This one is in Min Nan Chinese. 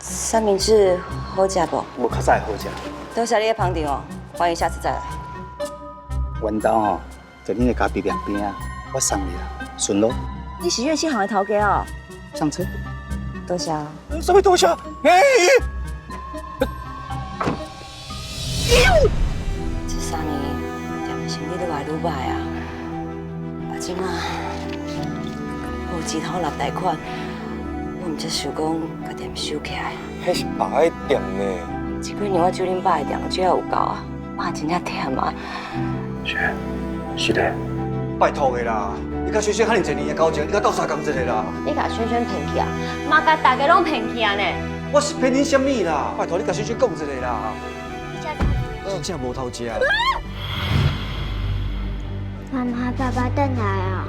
三明治好食無？無較早會好食。多謝你的捧場哦，歡迎下次再來。阮兜吼，就恁的咖啡店邊仔，我送你啦，順路。你是樂器行的頭家哦？上車。多謝。什麼多謝？哎！這3年店生意愈來愈䆀啊，啊這馬有錢通納貸款，我毋才想講共店收起來。彼是別个店呢。這幾年我煮恁爸的店，煮了有夠啊，爸真正忝啊。是，是的。拜託的啦，你佮萱萱遐爾濟年的交情，你共鬥相共一下啦。你共萱萱騙去啊？嘛共大家攏騙去啊呢？我是騙恁啥物啦？拜託你共萱萱講一下啦。真正無頭食。媽媽，爸爸轉來啊！